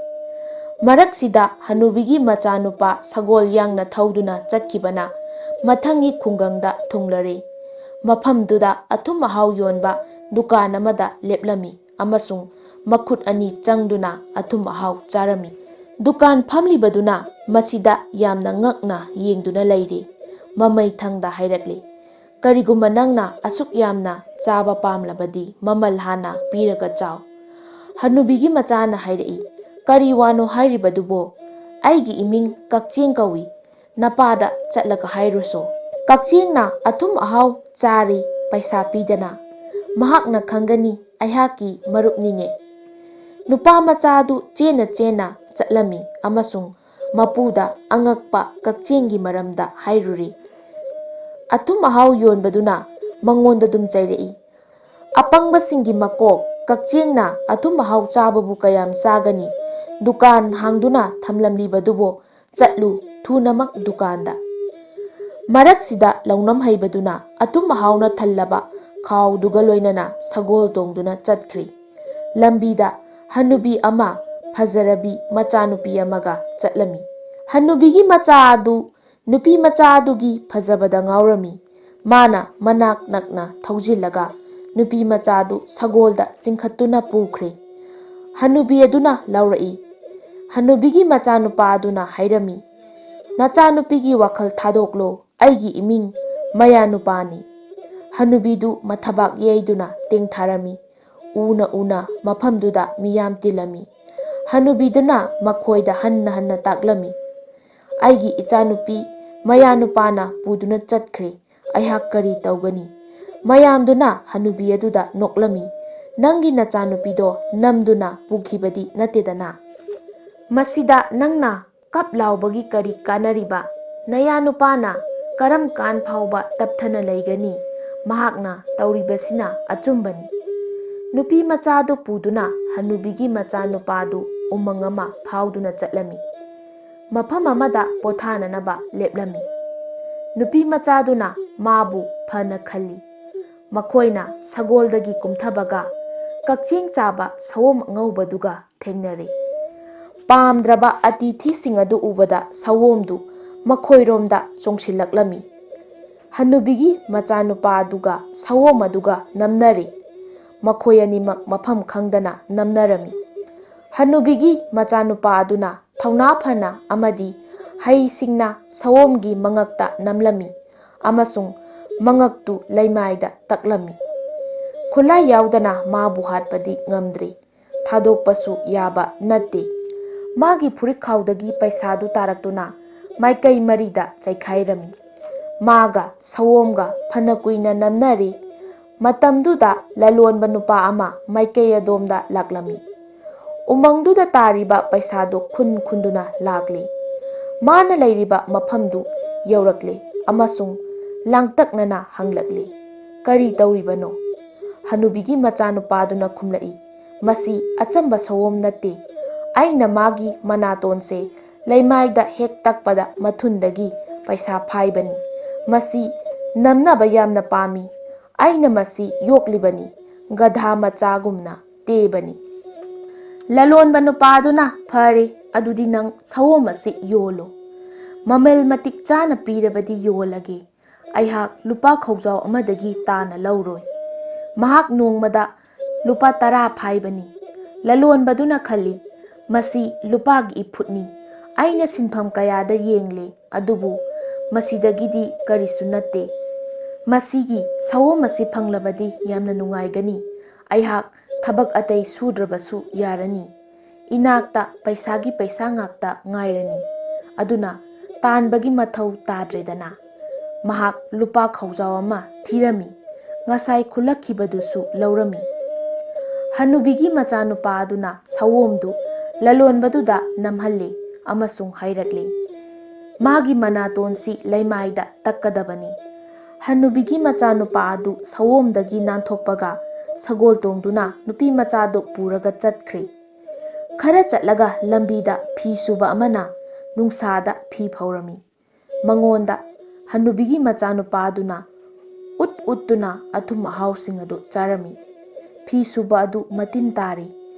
ꯃꯔꯛꯁꯤꯗ ꯍꯅꯨꯕꯤꯒꯤ ꯃꯆꯥꯅꯨꯄꯥ ꯁꯒꯣꯜ ꯌꯥꯡꯅ ꯊꯧꯗꯨꯅ ꯆꯠꯈꯤꯕꯅ ꯃꯊꯪꯒꯤ ꯈꯨꯡꯒꯪꯗ ꯊꯨꯡꯂꯔꯦ꯫ ꯃꯐꯝꯗꯨꯗ ꯑꯊꯨꯝ ꯑꯍꯥꯎ ꯌꯣꯟꯕ ꯗꯨꯀꯥꯟ ꯑꯃꯗ ꯂꯦꯞꯂꯝꯃꯤ ꯑꯃꯁꯨꯡ ꯃꯈꯨꯠ ꯑꯅꯤ ꯆꯪꯗꯨꯅ ꯑꯊꯨꯝ ꯑꯍꯥꯎ ꯆꯥꯔꯝꯃꯤ꯫ ꯗꯨꯀꯥꯟ ꯐꯝꯂꯤꯕꯗꯨꯅ ꯃꯁꯤꯗ ꯌꯥꯝꯅ ꯉꯛꯅ ꯌꯦꯡꯗꯨꯅ ꯂꯩꯔꯤ꯫ ꯃꯃꯩ ꯊꯪꯗ ꯍꯥꯏꯔꯛꯂꯤ, "ꯀꯔꯤꯒꯨꯝꯕ ꯅꯪꯅ ꯑꯁꯨꯛ ꯌꯥꯝꯅ ꯆꯥꯕ ꯄꯥꯝꯂꯕꯗꯤ ꯃꯃꯜ ꯍꯥꯟꯅ ꯄꯤꯔꯒ ꯆꯥꯎ꯫" ꯍꯅꯨꯕꯤꯒꯤ ꯃꯆꯥꯅ ꯍꯥꯏꯔꯛꯏ, "ꯀꯔꯤ ꯋꯥꯅꯣ ꯍꯥꯏꯔꯤꯕꯗꯨꯕꯣ? ꯑꯩꯒꯤ ꯏꯃꯤꯡ ꯀꯛꯆꯦꯡ ꯀꯧꯏ꯫ ꯅꯄꯥꯗ ꯆꯠꯂꯒ ꯍꯥꯏꯔꯨꯁꯣ꯫" ꯀꯛꯆꯦꯡꯅ ꯑꯊꯨꯝ ꯑꯍꯥꯎ ꯆꯥꯔꯤ ꯄꯩꯁꯥ ꯄꯤꯗꯅ꯫ ꯃꯍꯥꯛꯅ ꯈꯪꯒꯅꯤ, ꯑꯩꯍꯥꯛꯀꯤ ꯃꯔꯨꯞꯅꯤꯅꯦ꯫ ꯅꯨꯄꯥ ꯃꯆꯥ ꯑꯗꯨ ꯆꯦꯟꯅ ꯆꯦꯟꯅ ꯆꯠꯂꯝꯃꯤ ꯑꯃꯁꯨꯡ ꯃꯄꯨꯗ ꯑꯉꯛꯄ ꯀꯛꯆꯦꯡꯒꯤ ꯃꯔꯝꯗ ꯍꯥꯏꯔꯨꯔꯤ꯫ ꯑꯊꯨꯝ ꯑꯍꯥꯎ ꯌꯣꯟꯕꯗꯨꯅ ꯃꯉꯣꯟꯗ ꯑꯗꯨꯝ ꯆꯩꯔꯛꯏ, "ꯑꯄꯪꯕꯁꯤꯡꯒꯤ ꯃꯀꯣꯛ, ꯀꯛꯆꯦꯡꯅ ꯑꯊꯨꯝ ꯑꯍꯥꯎ ꯆꯥꯕꯕꯨ ꯀꯌꯥꯝ ꯆꯥꯒꯅꯤ? ꯗꯨꯀꯥꯟ ꯍꯥꯡꯗꯨꯅ ꯊꯝꯂꯝꯂꯤꯕꯗꯨꯕꯨ? ꯆꯠꯂꯨ, ꯊꯨꯅꯃꯛ ꯗꯨꯀꯥꯟꯗ!" ꯃꯔꯛꯁꯤꯗ ꯂꯧꯅꯝ ꯍꯩꯕꯗꯨꯅ ꯑꯊꯨꯝ ꯑꯍꯥꯎꯅ ꯊꯜꯂꯕ ꯈꯥꯎꯗꯨꯒ ꯂꯣꯏꯅꯅ ꯁꯒꯣꯜ ꯇꯣꯡꯗꯨꯅ ꯆꯠꯈ꯭ꯔꯦ꯫ ꯂꯝꯕꯤꯗ ꯍꯅꯨꯕꯤ ꯑꯃ ꯐꯖꯔꯕꯤ ꯃꯆꯥꯅꯨꯄꯤ ꯑꯃꯒ ꯆꯠꯂꯝꯃꯤ꯫ ꯍꯅꯨꯕꯤꯒꯤ ꯃꯆꯥ ꯑꯗꯨ ꯅꯨꯄꯤ ꯃꯆꯥ ꯑꯗꯨꯒꯤ ꯐꯖꯕꯗ ꯉꯥꯎꯔꯝꯃꯤ꯫ ꯃꯥꯅ ꯃꯅꯥꯛ ꯅꯛꯅ ꯊꯧꯖꯤꯜꯂꯒ ꯅꯨꯄꯤ ꯃꯆꯥꯗꯨ ꯁꯒꯣꯜꯗ ꯆꯤꯡꯈꯠꯇꯨꯅ ꯄꯨꯈ꯭ꯔꯦ꯫ ꯍꯅꯨꯕꯤ ꯑꯗꯨꯅ ꯂꯥꯎꯔꯛꯏ꯫ ꯍꯅꯨꯕꯤꯒꯤ ꯃꯆꯥꯅꯨꯄꯥ ꯑꯗꯨꯅ ꯍꯥꯏꯔꯝꯃꯤ, "ꯅꯆꯥꯅꯨꯄꯤꯒꯤ ꯋꯥꯈꯜ ꯊꯥꯗꯣꯛꯂꯣ, ꯑꯩꯒꯤ ꯏꯃꯤꯡ ꯃꯌꯥꯅꯨꯄꯥꯅꯤ꯫" ꯍꯅꯨꯕꯤꯗꯨ ꯃꯊꯕꯥꯛ ꯌꯩꯗꯨꯅ ꯇꯦꯡꯊꯥꯔꯝꯃꯤ꯫ ꯎꯅ ꯎꯅ ꯃꯐꯝꯗꯨꯗ ꯃꯤꯌꯥꯝ ꯇꯤꯜꯂꯝꯃꯤ꯫ ꯍꯅꯨꯕꯤꯗꯨꯅ ꯃꯈꯣꯏꯗ ꯍꯟꯅ ꯍꯟꯅ ꯇꯥꯛꯂꯝꯃꯤ, "ꯑꯩꯒꯤ ꯏꯆꯥꯅꯨꯄꯤ ꯃꯌꯥꯅꯨꯄꯥꯅ ꯄꯨꯗꯨꯅ ꯆꯠꯈ꯭ꯔꯦ꯫ ꯑꯩꯍꯥꯛ ꯀꯔꯤ ꯇꯧꯒꯅꯤ?" ꯃꯌꯥꯝꯗꯨꯅ ꯍꯅꯨꯕꯤ ꯑꯗꯨꯗ ꯅꯣꯛꯂꯝꯃꯤ꯫ "ꯅꯪꯒꯤ ꯅꯆꯥꯅꯨꯄꯤꯗꯣ ꯅꯝꯗꯨꯅ ꯄꯨꯈꯤꯕꯗꯤ ꯅꯠꯇꯦꯗꯅ? ꯃꯁꯤꯗ ꯅꯪꯅ ꯀꯞ ꯂꯥꯎꯕꯒꯤ ꯀꯔꯤ ꯀꯥꯟꯅꯔꯤꯕ? ꯅꯌꯥꯅꯨꯄꯥꯅ ꯀꯔꯝ ꯀꯥꯟ ꯐꯥꯎꯕ ꯇꯞꯊꯅ ꯂꯩꯒꯅꯤ? ꯃꯍꯥꯛꯅ ꯇꯧꯔꯤꯕꯁꯤꯅ ꯑꯆꯨꯝꯕꯅꯤ꯫" ꯅꯨꯄꯤ ꯃꯆꯥꯗꯨ ꯄꯨꯗꯨꯅ ꯍꯅꯨꯕꯤꯒꯤ ꯃꯆꯥꯅꯨꯄꯥꯗꯨ ꯎꯃꯪ ꯑꯃ ꯐꯥꯎꯗꯨꯅ ꯆꯠꯂꯝꯃꯤ꯫ ꯃꯐꯝ ꯑꯃꯗ ꯄꯣꯊꯥꯅꯅꯕ ꯂꯦꯞꯂꯝꯃꯤ꯫ ꯅꯨꯄꯤ ꯃꯆꯥꯗꯨꯅ ꯃꯥꯕꯨ ꯐꯅ ꯈꯜꯂꯤ꯫ ꯃꯈꯣꯏꯅ ꯁꯒꯣꯜꯗꯒꯤ ꯀꯨꯝꯊꯕꯒ ꯀꯛꯆꯦꯡ ꯆꯥꯕ ꯁꯑꯣꯝ ꯑꯉꯧꯕꯗꯨꯒ ꯊꯦꯡꯅꯔꯦ꯫ ꯄꯥꯝꯗ꯭ꯔꯕ ꯑꯇꯤꯊꯤꯁꯤꯡ ꯑꯗꯨ ꯎꯕꯗ ꯁꯑꯣꯝꯗꯨ ꯃꯈꯣꯏꯔꯣꯝꯗ ꯆꯣꯡꯁꯤꯜꯂꯛꯂꯝꯃꯤ꯫ ꯍꯅꯨꯕꯤꯒꯤ ꯃꯆꯥꯅꯨꯄꯥ ꯑꯗꯨꯒ ꯁꯑꯣꯝ ꯑꯗꯨꯒ ꯅꯝꯅꯔꯦ꯫ ꯃꯈꯣꯏ ꯑꯅꯤꯃꯛ ꯃꯐꯝ ꯈꯪꯗꯅ ꯅꯝꯅꯔꯝꯃꯤ꯫ ꯍꯅꯨꯕꯤꯒꯤ ꯃꯆꯥꯅꯨꯄꯥ ꯑꯗꯨꯅ ꯊꯧꯅꯥ ꯐꯅ ꯑꯃꯗꯤ ꯍꯩꯁꯤꯡꯅ ꯁꯑꯣꯝꯒꯤ ꯃꯉꯛꯇ ꯅꯝꯂꯝꯃꯤ ꯑꯃꯁꯨꯡ ꯃꯉꯛꯇꯨ ꯂꯩꯃꯥꯏꯗ ꯇꯛꯂꯝꯃꯤ꯫ ꯈꯨꯠꯂꯥꯏ ꯌꯥꯎꯗꯅ ꯃꯥꯕꯨ ꯍꯥꯠꯄꯗꯤ ꯉꯝꯗ꯭ꯔꯤ, ꯊꯥꯗꯣꯛꯄꯁꯨ ꯌꯥꯕ ꯅꯠꯇꯦ꯫ ꯃꯥꯒꯤ ꯐꯨꯔꯤꯠꯈꯥꯎꯗꯒꯤ ꯄꯩꯁꯥꯗꯨ ꯇꯥꯔꯛꯇꯨꯅ ꯃꯥꯏꯀꯩ ꯃꯔꯤꯗ ꯆꯩꯈꯥꯏꯔꯝꯃꯤ꯫ ꯃꯥꯒ ꯁꯑꯣꯝꯒ ꯐꯅ ꯀꯨꯏꯅ ꯅꯝꯅꯔꯤ꯫ ꯃꯇꯝꯗꯨꯗ ꯂꯂꯣꯟꯕ ꯅꯨꯄꯥ ꯑꯃ ꯃꯥꯏꯀꯩ ꯑꯗꯣꯝꯗ ꯂꯥꯛꯂꯝꯃꯤ꯫ ꯎꯃꯪꯗꯨꯗ ꯇꯥꯔꯤꯕ ꯄꯩꯁꯥꯗꯨ ꯈꯨꯟ ꯈꯨꯟꯗꯨꯅ ꯂꯥꯛꯂꯤ꯫ ꯃꯥꯅ ꯂꯩꯔꯤꯕ ꯃꯐꯝꯗꯨ ꯌꯧꯔꯛꯂꯦ ꯑꯃꯁꯨꯡ ꯂꯥꯡꯇꯛꯅꯅ ꯍꯪꯂꯛꯂꯦ, "ꯀꯔꯤ ꯇꯧꯔꯤꯕꯅꯣ?" ꯍꯅꯨꯕꯤꯒꯤ ꯃꯆꯥꯅꯨꯄꯥꯗꯨꯅ ꯈꯨꯝꯂꯛꯏ, "ꯃꯁꯤ ꯑꯆꯝꯕ ꯁꯑꯣꯝ ꯅꯠꯇꯦ꯫ ꯑꯩꯅ ꯃꯥꯒꯤ ꯃꯅꯥꯇꯣꯟꯁꯦ ꯂꯩꯃꯥꯏꯗ ꯍꯦꯛ ꯇꯛꯄꯗ ꯃꯊꯨꯟꯗꯒꯤ ꯄꯩꯁꯥ ꯐꯥꯏꯕꯅꯤ꯫ ꯃꯁꯤ ꯅꯝꯅꯕ ꯌꯥꯝꯅ ꯄꯥꯝꯃꯤ꯫ ꯑꯩꯅ ꯃꯁꯤ ꯌꯣꯛꯂꯤꯕꯅꯤ, ꯒꯙꯥ ꯃꯆꯥꯒꯨꯝꯅ ꯇꯦꯕꯅꯤ꯫" ꯂꯂꯣꯟꯕ ꯅꯨꯄꯥꯗꯨꯅ, "ꯐꯔꯦ, ꯑꯗꯨꯗꯤ ꯅꯪ ꯁꯑꯣꯝ ꯑꯁꯤ ꯌꯣꯜꯂꯨ꯫ ꯃꯃꯜ ꯃꯇꯤꯛ ꯆꯥꯅ ꯄꯤꯔꯕꯗꯤ ꯌꯣꯜꯂꯒꯦ꯫ ꯑꯩꯍꯥꯛ ꯂꯨꯄꯥ ꯈꯧꯖꯥꯎ ꯑꯃꯗꯒꯤ ꯇꯥꯅ ꯂꯧꯔꯣꯏ꯫" ꯃꯍꯥꯛ ꯅꯣꯡꯃꯗ ꯂꯨꯄꯥ ꯇꯔꯥ ꯐꯥꯏꯕꯅꯤ꯫ ꯂꯂꯣꯟꯕꯗꯨꯅ ꯈꯜꯂꯤ, "ꯃꯁꯤ ꯂꯨꯄꯥꯒꯤ ꯏꯐꯨꯠꯅꯤ꯫ ꯑꯩꯅ ꯁꯤꯟꯐꯝ ꯀꯌꯥꯗ ꯌꯦꯡꯂꯦ, ꯑꯗꯨꯕꯨ ꯃꯁꯤꯗꯒꯤꯗꯤ ꯀꯔꯤꯁꯨ ꯅꯠꯇꯦ꯫ ꯃꯁꯤꯒꯤ ꯁꯑꯣꯝ ꯑꯁꯤ ꯐꯪꯂꯕꯗꯤ ꯌꯥꯝꯅ ꯅꯨꯡꯉꯥꯏꯒꯅꯤ꯫ ꯑꯩꯍꯥꯛ ꯊꯕꯛ ꯑꯇꯩ ꯁꯨꯗ꯭ꯔꯕꯁꯨ ꯌꯥꯔꯅꯤ꯫ ꯏꯅꯥꯛꯇ ꯄꯩꯁꯥꯒꯤ ꯄꯩꯁꯥ ꯉꯥꯛꯇ ꯉꯥꯏꯔꯅꯤ꯫ ꯑꯗꯨꯅ ꯇꯥꯟꯕꯒꯤ ꯃꯊꯧ ꯇꯥꯗ꯭ꯔꯦꯗꯅ꯫" ꯃꯍꯥꯛ ꯂꯨꯄꯥ ꯈꯧꯖꯥꯎ ꯑꯃ ꯊꯤꯔꯝꯃꯤ꯫ ꯉꯁꯥꯏ ꯈꯨꯜꯂꯛꯈꯤꯕꯗꯨꯁꯨ ꯂꯧꯔꯝꯃꯤ꯫ ꯍꯅꯨꯕꯤꯒꯤ ꯃꯆꯥꯅꯨꯄꯥ ꯑꯗꯨꯅ ꯁꯑꯣꯝꯗꯨ ꯂꯂꯣꯟꯕꯗꯨꯗ ꯅꯝꯍꯜꯂꯦ ꯑꯃꯁꯨꯡ ꯍꯥꯏꯔꯛꯂꯦ, "ꯃꯥꯒꯤ ꯃꯅꯥꯇꯣꯟꯁꯤ ꯂꯩꯃꯥꯏꯗ ꯇꯛꯀꯗꯕꯅꯤ꯫" ꯍꯅꯨꯕꯤꯒꯤ ꯃꯆꯥꯅꯨꯄꯥ ꯑꯗꯨ ꯁꯑꯣꯝꯗꯒꯤ ꯅꯥꯟꯊꯣꯛꯄꯒ ꯁꯒꯣꯜ ꯇꯣꯡꯗꯨꯅ ꯅꯨꯄꯤ ꯃꯆꯥꯗꯨ ꯄꯨꯔꯒ ꯆꯠꯈ꯭ꯔꯦ꯫ ꯈꯔ ꯆꯠꯂꯒ ꯂꯝꯕꯤꯗ ꯐꯤ ꯁꯨꯕ ꯑꯃꯅ ꯅꯨꯡꯁꯥꯗ ꯐꯤ ꯐꯧꯔꯝꯃꯤ꯫ ꯃꯉꯣꯟꯗ ꯍꯅꯨꯕꯤꯒꯤ ꯃꯆꯥꯅꯨꯄꯥ ꯑꯗꯨꯅ ꯎꯠ ꯎꯠꯇꯨꯅ ꯑꯊꯨꯝ ꯑꯍꯥꯎꯁꯤꯡ ꯑꯗꯨ ꯆꯥꯔꯝꯃꯤ꯫ ꯐꯤ ꯁꯨꯕ ꯑꯗꯨ ꯃꯇꯤꯟ ꯇꯥꯔꯤ꯫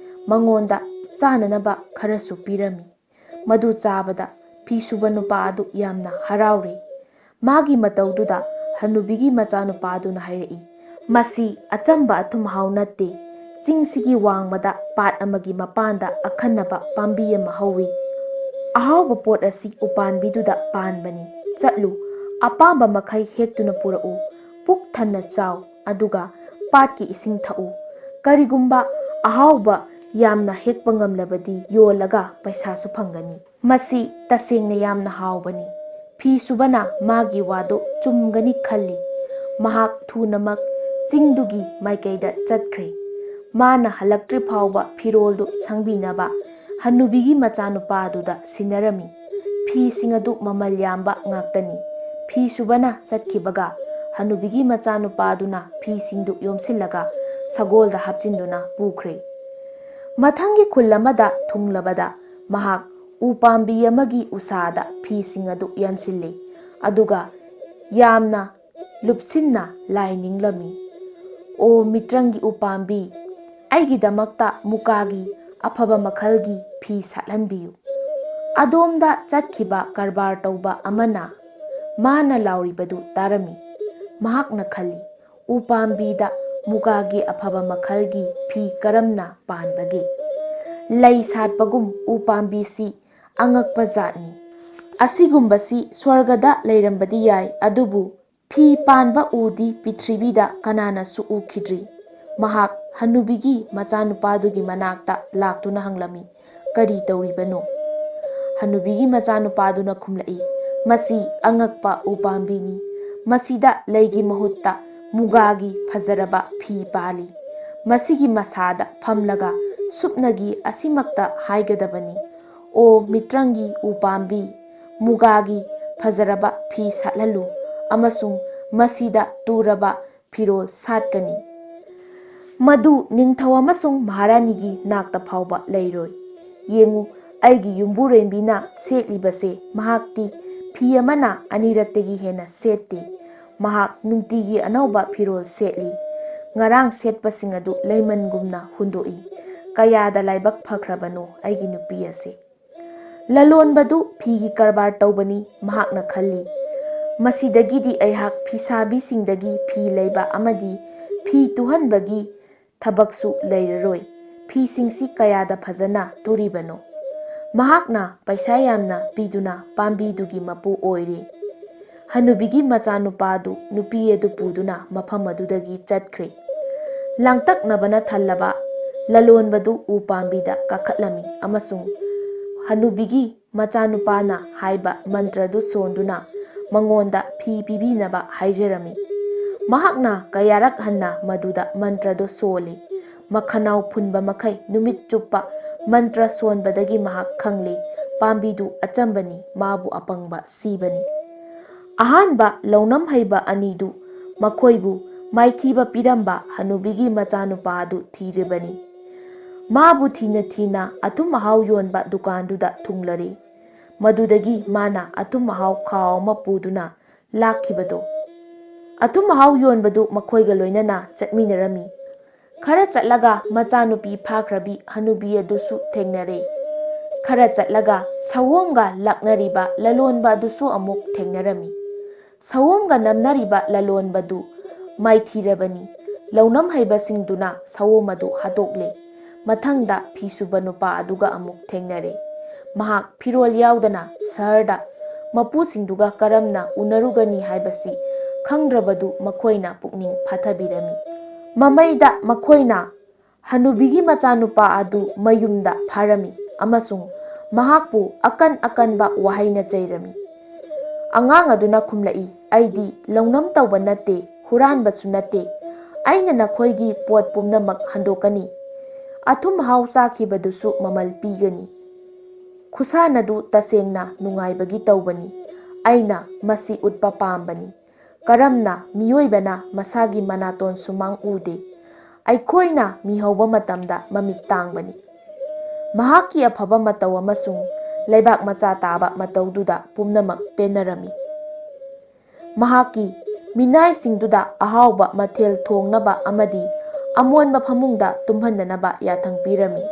ꯃꯉꯣꯟꯗ ꯆꯥꯅꯅꯕ ꯈꯔꯁꯨ ꯄꯤꯔꯝꯃꯤ꯫ ꯃꯗꯨ ꯆꯥꯕꯗ ꯐꯤ ꯁꯨꯕ ꯅꯨꯄꯥ ꯑꯗꯨ ꯌꯥꯝꯅ ꯍꯔꯥꯎꯔꯤ꯫ ꯃꯥꯒꯤ ꯃꯇꯧꯗꯨꯗ ꯍꯅꯨꯕꯤꯒꯤ ꯃꯆꯥꯅꯨꯄꯥ ꯑꯗꯨꯅ ꯍꯥꯏꯔꯛꯏ, "ꯃꯁꯤ ꯑꯆꯝꯕ ꯑꯊꯨꯝ ꯑꯍꯥꯎ ꯅꯠꯇꯦ꯫ ꯆꯤꯡꯁꯤꯒꯤ ꯋꯥꯡꯃꯗ ꯄꯥꯠ ꯑꯃꯒꯤ ꯃꯄꯥꯟꯗ ꯑꯈꯟꯅꯕ ꯄꯥꯝꯕꯤ ꯑꯃ ꯍꯧꯏ꯫ ꯑꯍꯥꯎꯕ ꯄꯣꯠ ꯑꯁꯤ ꯎꯄꯥꯟꯕꯤꯗꯨꯗ ꯄꯥꯟꯕꯅꯤ꯫ ꯆꯠꯂꯨ, ꯑꯄꯥꯝꯕ ꯃꯈꯩ ꯍꯦꯛꯇꯨꯅ ꯄꯨꯔꯛꯎ꯫ ꯄꯨꯛ ꯊꯟꯅ ꯆꯥꯎ, ꯑꯗꯨꯒ ꯄꯥꯠꯀꯤ ꯏꯁꯤꯡ ꯊꯛꯎ꯫ ꯀꯔꯤꯒꯨꯝꯕ ꯑꯍꯥꯎꯕ ꯌꯥꯝꯅ ꯍꯦꯛꯄ ꯉꯝꯂꯕꯗꯤ ꯌꯣꯜꯂꯒ ꯄꯩꯁꯥꯁꯨ ꯐꯪꯒꯅꯤ꯫" ꯃꯁꯤ ꯇꯁꯦꯡꯅ ꯌꯥꯝꯅ ꯍꯥꯎꯕꯅꯤ꯫ ꯐꯤ ꯁꯨꯕꯅ ꯃꯥꯒꯤ ꯋꯥꯗꯨ ꯆꯨꯝꯒꯅꯤ ꯈꯜꯂꯤ꯫ ꯃꯍꯥꯛ ꯊꯨꯅꯃꯛ ꯆꯤꯡꯗꯨꯒꯤ ꯃꯥꯏꯀꯩꯗ ꯆꯠꯈ꯭ꯔꯦ꯫ ꯃꯥꯅ ꯍꯜꯂꯛꯇ꯭ꯔꯤ ꯐꯥꯎꯕ ꯐꯤꯔꯣꯜꯗꯨ ꯁꯪꯕꯤꯅꯕ ꯍꯅꯨꯕꯤꯒꯤ ꯃꯆꯥꯅꯨꯄꯥꯗꯨꯗ ꯁꯤꯟꯅꯔꯝꯃꯤ꯫ ꯐꯤꯁꯤꯡ ꯑꯗꯨ ꯃꯃꯜ ꯌꯥꯝꯕ ꯉꯥꯛꯇꯅꯤ꯫ ꯐꯤ ꯁꯨꯕꯅ ꯆꯠꯈꯤꯕꯒ ꯍꯅꯨꯕꯤꯒꯤ ꯃꯆꯥꯅꯨꯄꯥꯗꯨꯅ ꯐꯤꯁꯤꯡꯗꯨ ꯌꯣꯝꯁꯤꯜꯂꯒ ꯁꯒꯣꯜꯗ ꯍꯥꯞꯆꯤꯟꯗꯨꯅ ꯄꯨꯈ꯭ꯔꯦ꯫ ꯃꯊꯪꯒꯤ ꯈꯨꯜ ꯑꯃꯗ ꯊꯨꯡꯂꯕꯗ ꯃꯍꯥꯛ ꯎ ꯄꯥꯝꯕꯤ ꯑꯃꯒꯤ ꯎꯁꯥꯗ ꯐꯤꯁꯤꯡ ꯑꯗꯨ ꯌꯥꯟꯁꯤꯜꯂꯤ꯫ ꯑꯗꯨꯒ ꯌꯥꯝꯅ ꯂꯨꯞꯁꯤꯟꯅ ꯂꯥꯏ ꯅꯤꯡꯂꯝꯃꯤ꯫ "ꯑꯣ ꯃꯤꯇ꯭ꯔꯪꯒꯤ ꯎꯄꯥꯝꯕꯤ, ꯑꯩꯒꯤꯗꯃꯛꯇ ꯃꯨꯀꯥꯒꯤ ꯑꯐꯕ ꯃꯈꯜꯒꯤ ꯐꯤ ꯁꯥꯠꯍꯟꯕꯤꯌꯨ꯫ ꯑꯗꯣꯝꯗ ꯆꯠꯈꯤꯕ ꯀꯔꯕꯥꯔ ꯇꯧꯕ ꯑꯃꯅ" ꯃꯥꯅ ꯂꯥꯎꯔꯤꯕꯗꯨ ꯇꯥꯔꯝꯃꯤ꯫ ꯃꯍꯥꯛꯅ ꯈꯜꯂꯤ, "ꯎꯄꯥꯝꯕꯤꯗ ꯃꯨꯀꯥꯒꯤ ꯑꯐꯕ ꯃꯈꯜꯒꯤ ꯐꯤ ꯀꯔꯝꯅ ꯄꯥꯟꯕꯒꯦ? ꯂꯩ ꯁꯥꯠꯄꯒꯨꯝ ꯎꯄꯥꯝꯕꯤꯁꯤ ꯑꯉꯛꯄ ꯖꯥꯠꯅꯤ꯫ ꯑꯁꯤꯒꯨꯝꯕꯁꯤ ꯁ꯭ꯋꯔꯒꯗ ꯂꯩꯔꯝꯕꯗꯤ ꯌꯥꯏ, ꯑꯗꯨꯕꯨ ꯐꯤ ꯄꯥꯟꯕ ꯎꯗꯤ ꯄ꯭ꯔꯤꯊꯤꯕꯤꯗ ꯀꯅꯥꯅꯁꯨ ꯎꯈꯤꯗ꯭ꯔꯤ꯫" ꯃꯍꯥꯛ ꯍꯅꯨꯕꯤꯒꯤ ꯃꯆꯥꯅꯨꯄꯥꯗꯨꯒꯤ ꯃꯅꯥꯛꯇ ꯂꯥꯛꯇꯨꯅ ꯍꯪꯂꯝꯃꯤ, "ꯀꯔꯤ ꯇꯧꯔꯤꯕꯅꯣ?" ꯍꯅꯨꯕꯤꯒꯤ ꯃꯆꯥꯅꯨꯄꯥꯗꯨꯅ ꯈꯨꯝꯂꯛꯏ, "ꯃꯁꯤ ꯑꯉꯛꯄ ꯎꯄꯥꯝꯕꯤꯅꯤ꯫ ꯃꯁꯤꯗ ꯂꯩꯒꯤ ꯃꯍꯨꯠꯇ ꯃꯨꯒꯥꯒꯤ ꯐꯖꯔꯕ ꯐꯤ ꯄꯥꯜꯂꯤ꯫ ꯃꯁꯤꯒꯤ ꯃꯁꯥꯗ ꯐꯝꯂꯒ ꯁꯨꯞꯅꯒꯤ ꯑꯁꯤꯃꯛꯇ ꯍꯥꯏꯒꯗꯕꯅꯤ, 'ꯑꯣ ꯃꯤꯇ꯭ꯔꯪꯒꯤ ꯎꯄꯥꯝꯕꯤ, ꯃꯨꯒꯥꯒꯤ ꯐꯖꯔꯕ ꯐꯤ ꯁꯥꯠꯍꯜꯂꯨ ꯑꯃꯁꯨꯡ ꯃꯁꯤꯗ ꯇꯨꯔꯕ ꯐꯤꯔꯣꯜ ꯁꯥꯠꯀꯅꯤ꯫ ꯃꯗꯨ ꯅꯤꯡꯊꯧ ꯑꯃꯁꯨꯡ ꯃꯍꯥꯔꯥꯅꯤꯒꯤ ꯅꯥꯛꯇ ꯐꯥꯎꯕ ꯂꯩꯔꯣꯏ꯫ ꯌꯦꯡꯉꯨ, ꯑꯩꯒꯤ ꯌꯨꯝꯕꯨꯔꯦꯝꯕꯤꯅ ꯁꯦꯠꯂꯤꯕꯁꯦ, ꯃꯍꯥꯛꯇꯤ ꯐꯤ ꯑꯃꯅ ꯑꯅꯤꯔꯛꯇꯒꯤ ꯍꯦꯟꯅ ꯁꯦꯠꯇꯦ꯫ ꯃꯍꯥꯛ ꯅꯨꯡꯇꯤꯒꯤ ꯑꯅꯧꯕ ꯐꯤꯔꯣꯜ ꯁꯦꯠꯂꯤ꯫ ꯉꯔꯥꯡ ꯁꯦꯠꯄꯁꯤꯡ ꯑꯗꯨ ꯂꯩꯃꯟꯒꯨꯝꯅ ꯍꯨꯟꯗꯣꯛꯏ꯫ ꯀꯌꯥꯗ ꯂꯥꯏꯕꯛ ꯐꯈ꯭ꯔꯕꯅꯣ ꯑꯩꯒꯤ ꯅꯨꯄꯤ ꯑꯁꯦ!" ꯂꯂꯣꯟꯕꯗꯨ ꯐꯤꯒꯤ ꯀꯔꯕꯥꯔ ꯇꯧꯕꯅꯤ꯫ ꯃꯍꯥꯛꯅ ꯈꯜꯂꯤ, "ꯃꯁꯤꯗꯒꯤꯗꯤ ꯑꯩꯍꯥꯛ ꯐꯤꯁꯥꯕꯤꯁꯤꯡꯗꯒꯤ ꯐꯤ ꯂꯩꯕ ꯑꯃꯗꯤ ꯐꯤ ꯇꯨꯍꯟꯕꯒꯤ ꯊꯕꯛꯁꯨ ꯂꯩꯔꯔꯣꯏ꯫ ꯐꯤꯁꯤꯡꯁꯤ ꯀꯌꯥꯗ ꯐꯖꯅ ꯇꯨꯔꯤꯕꯅꯣ?" ꯃꯍꯥꯛꯅ ꯄꯩꯁꯥ ꯌꯥꯝꯅ ꯄꯤꯗꯨꯅ ꯄꯥꯝꯕꯤꯗꯨꯒꯤ ꯃꯄꯨ ꯑꯣꯏꯔꯦ꯫ ꯍꯅꯨꯕꯤꯒꯤ ꯃꯆꯥꯅꯨꯄꯥꯗꯨ ꯅꯨꯄꯤ ꯑꯗꯨ ꯄꯨꯗꯨꯅ ꯃꯐꯝ ꯑꯗꯨꯗꯒꯤ ꯆꯠꯈ꯭ꯔꯦ꯫ ꯂꯥꯡꯇꯛꯅꯕꯅ ꯊꯜꯂꯕ ꯂꯂꯣꯟꯕꯗꯨ ꯎ ꯄꯥꯝꯕꯤꯗ ꯀꯥꯈꯠꯂꯝꯃꯤ ꯑꯃꯁꯨꯡ ꯍꯅꯨꯕꯤꯒꯤ ꯃꯆꯥꯅꯨꯄꯥꯅ ꯍꯥꯏꯕ ꯃꯟꯇ꯭ꯔꯗꯨ ꯁꯣꯟꯗꯨꯅ ꯃꯉꯣꯟꯗ ꯐꯤ ꯄꯤꯕꯤꯅꯕ ꯍꯥꯏꯖꯔꯝꯃꯤ꯫ ꯃꯍꯥꯛꯅ ꯀꯌꯥꯔꯛ ꯍꯟꯅ ꯃꯗꯨꯗ ꯃꯟꯇ꯭ꯔꯗꯣ ꯁꯣꯜꯂꯤ꯫ ꯃꯈꯅꯥꯎ ꯐꯨꯟꯕ ꯃꯈꯩ ꯅꯨꯃꯤꯠ ꯆꯨꯞꯄ ꯃꯟꯇ꯭ꯔ ꯁꯣꯟꯕꯗꯒꯤ ꯃꯍꯥꯛ ꯈꯪꯂꯤ, ꯄꯥꯝꯕꯤꯗꯨ ꯑꯆꯝꯕꯅꯤ, ꯃꯥꯕꯨ ꯑꯄꯪꯕ ꯁꯤꯕꯅꯤ꯫ ꯑꯍꯥꯟꯕ ꯂꯧꯅꯝ ꯍꯩꯕ ꯑꯅꯤꯗꯨ ꯃꯈꯣꯏꯕꯨ ꯃꯥꯏꯊꯤꯕ ꯄꯤꯔꯝꯕ ꯍꯅꯨꯕꯤꯒꯤ ꯃꯆꯥꯅꯨꯄꯥ ꯑꯗꯨ ꯊꯤꯔꯤꯕꯅꯤ꯫ ꯃꯥꯕꯨ ꯊꯤꯅ ꯊꯤꯅ ꯑꯊꯨꯝ ꯑꯍꯥꯎ ꯌꯣꯟꯕ ꯗꯨꯀꯥꯟꯗꯨꯗ ꯊꯨꯡꯂꯔꯤ꯫ ꯃꯗꯨꯗꯒꯤ ꯃꯥꯅ ꯑꯊꯨꯝ ꯑꯍꯥꯎ ꯈꯥꯎ ꯑꯃ ꯄꯨꯗꯨꯅ ꯂꯥꯛꯈꯤꯕꯗꯨ꯫ ꯑꯊꯨꯝ ꯑꯍꯥꯎ ꯌꯣꯟꯕꯗꯨ ꯃꯈꯣꯏꯒ ꯂꯣꯏꯅꯅ ꯆꯠꯃꯤꯟꯅꯔꯝꯃꯤ꯫ ꯈꯔ ꯆꯠꯂꯒ ꯃꯆꯥꯅꯨꯄꯤ ꯐꯥꯈ꯭ꯔꯕꯤ ꯍꯅꯨꯕꯤ ꯑꯗꯨꯁꯨ ꯊꯦꯡꯅꯔꯦ꯫ ꯈꯔ ꯆꯠꯂꯒ ꯁꯑꯣꯝꯒ ꯂꯥꯛꯅꯔꯤꯕ ꯂꯂꯣꯟꯕ ꯑꯗꯨꯁꯨ ꯑꯃꯨꯛ ꯊꯦꯡꯅꯔꯝꯃꯤ꯫ ꯁꯑꯣꯝꯒ ꯅꯝꯅꯔꯤꯕ ꯂꯂꯣꯟꯕꯗꯨ ꯃꯥꯏꯊꯤꯔꯕꯅꯤ꯫ ꯂꯧꯅꯝ ꯍꯩꯕꯁꯤꯡꯗꯨꯅ ꯁꯑꯣꯝ ꯑꯗꯨ ꯍꯥꯠꯇꯣꯛꯂꯦ꯫ ꯃꯊꯪꯗ ꯐꯤꯁꯨꯕ ꯅꯨꯄꯥ ꯑꯗꯨꯒ ꯑꯃꯨꯛ ꯊꯦꯡꯅꯔꯦ꯫ ꯃꯍꯥꯛ ꯐꯤꯔꯣꯜ ꯌꯥꯎꯗꯅ ꯁꯍꯔꯗ ꯃꯄꯨꯁꯤꯡꯗꯨꯒ ꯀꯔꯝꯅ ꯎꯅꯔꯨꯒꯅꯤ ꯍꯥꯏꯕꯁꯤ ꯈꯪꯗ꯭ꯔꯕꯗꯨ ꯃꯈꯣꯏꯅ ꯄꯨꯛꯅꯤꯡ ꯐꯥꯊꯕꯤꯔꯝꯃꯤ꯫ ꯃꯃꯩꯗ ꯃꯈꯣꯏꯅ ꯍꯅꯨꯕꯤꯒꯤ ꯃꯆꯥꯅꯨꯄꯥ ꯑꯗꯨ ꯃꯌꯨꯝꯗ ꯐꯥꯔꯝꯃꯤ ꯑꯃꯁꯨꯡ ꯃꯍꯥꯛꯄꯨ ꯑꯀꯟ ꯑꯀꯟꯕ ꯋꯥꯍꯩꯅ ꯆꯩꯔꯝꯃꯤ꯫ ꯑꯉꯥꯡ ꯑꯗꯨꯅ ꯈꯨꯝꯂꯛꯏ, "ꯑꯩꯗꯤ ꯂꯧꯅꯝ ꯇꯧꯕ ꯅꯠꯇꯦ, ꯍꯨꯔꯥꯟꯕꯁꯨ ꯅꯠꯇꯦ꯫ ꯑꯩꯅ ꯅꯈꯣꯏꯒꯤ ꯄꯣꯠ ꯄꯨꯝꯅꯃꯛ ꯍꯟꯗꯣꯛꯀꯅꯤ꯫ ꯑꯊꯨꯝ ꯑꯍꯥꯎ ꯆꯥꯈꯤꯕꯗꯨꯁꯨ ꯃꯃꯜ ꯄꯤꯒꯅꯤ꯫ ꯈꯨꯁꯥꯟ ꯑꯗꯨ ꯇꯁꯦꯡꯅ ꯅꯨꯡꯉꯥꯏꯕꯒꯤ ꯇꯧꯕꯅꯤ꯫ ꯑꯩꯅ ꯃꯁꯤ ꯎꯠꯄ ꯄꯥꯝꯕꯅꯤ꯫ ꯀꯔꯝꯅ ꯃꯤꯑꯣꯏꯕꯅ ꯃꯁꯥꯒꯤ ꯃꯅꯥꯇꯣꯟ ꯁꯨꯃꯥꯡ ꯎꯗꯦ꯫ ꯑꯩꯈꯣꯏꯅ ꯃꯤꯍꯧꯕ ꯃꯇꯝꯗ ꯃꯃꯤꯠ ꯇꯥꯡꯕꯅꯤ꯫" ꯃꯍꯥꯛꯀꯤ ꯑꯐꯕ ꯃꯇꯧ ꯑꯃꯁꯨꯡ ꯂꯩꯕꯥꯛ ꯃꯆꯥ ꯇꯥꯕ ꯃꯇꯧꯗꯨꯗ ꯄꯨꯝꯅꯃꯛ ꯄꯦꯟꯅꯔꯝꯃꯤ꯫ ꯃꯍꯥꯛꯀꯤ ꯃꯤꯅꯥꯏꯁꯤꯡꯗꯨꯗ ꯑꯍꯥꯎꯕ ꯃꯊꯦꯜ ꯊꯣꯡꯅꯕ ꯑꯃꯗꯤ ꯑꯃꯣꯟꯕ ꯐꯃꯨꯡꯗ ꯇꯨꯝꯍꯟꯗꯅꯕ ꯌꯥꯊꯪ ꯄꯤꯔꯝꯃꯤ꯫